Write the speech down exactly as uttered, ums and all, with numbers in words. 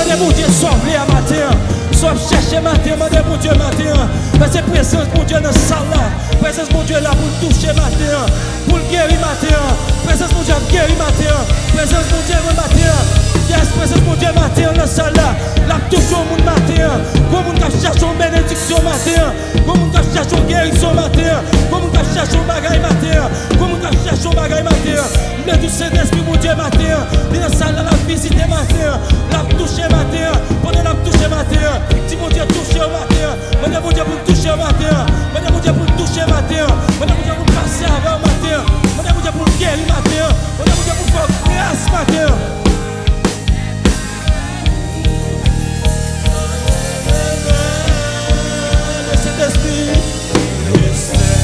Mande Bondye sa w vle a maten an. Sa w ap chèche maten an, mande Bondye maten an. Paske prezans Bondye nan sal la. Prezans Bondye la pou l touche maten an. Pou l geri maten an. Prezans Bondye ap geri maten an. Prezans Bondye mwen maten an. Yes, prezans Bondye maten an nan sal la. L ap touche yon moun maten an. Gon moun k ap chèche yon benediksyon maten an. Gon moun k ap chèche yon gerizon maten an. Gon moun k ap chèche yon bagay maten an. Gon moun k ap chèche yon bagay maten an. M vle di Sentespri Bondye maten an. Li nan sal la, l ap vizite maten an. L ap touche maten an. Pandan l ap touche maten an, di Bondye touche yo maten an. Mande Bondye pou l touche yo maten an. Mande Bondye pou l touche maten an. Mande Bondye pou l pase avè yo maten an. Mande Bondye pou l geri maten an. Mande Bondye pou l fè w gras maten an. Le Sentespri. Le Sentespri.